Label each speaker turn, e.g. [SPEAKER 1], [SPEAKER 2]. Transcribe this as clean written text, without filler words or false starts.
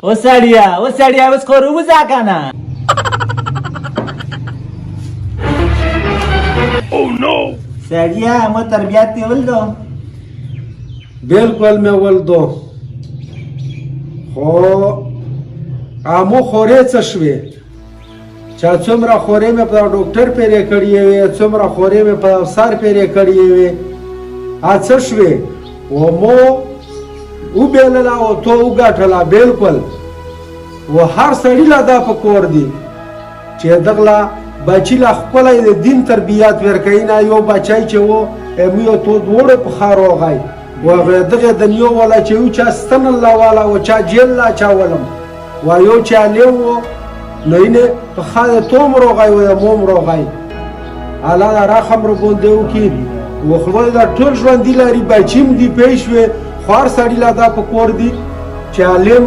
[SPEAKER 1] او سړیا، او سړیا، اوس خو ووځه که نه. سړیا، مو تربیت دې ولدو؟
[SPEAKER 2] بالکل مې ولدو، خو امو خورې څه شوې چې څومره خورې مې په ډاکټر پیرې کړې وې، څومره خورې مې په افسر پیرې کړې وې، ا څه شوې؟ و مو وبېلله او تو وګټله. بالکل، و هر سړي له دا په کور دی چې دغلا بچی لا ښکلی د دین تربیت ورکوي. نه یو بچی چې و مو یو تو دوړو په ښار وغی و هغه دغه دنیو والا چې یو چا ستن الله والا و چا جیل لا چاولم و یو چا لیو و، نو اینه په ښار توم روغی و موم روغی. الله دا رحم رو باندې وکړي. و خدای دا ټول ژوندي لري، بچیم دي پېښ وي. خو هر سړي لا دا په کور دي چې عالم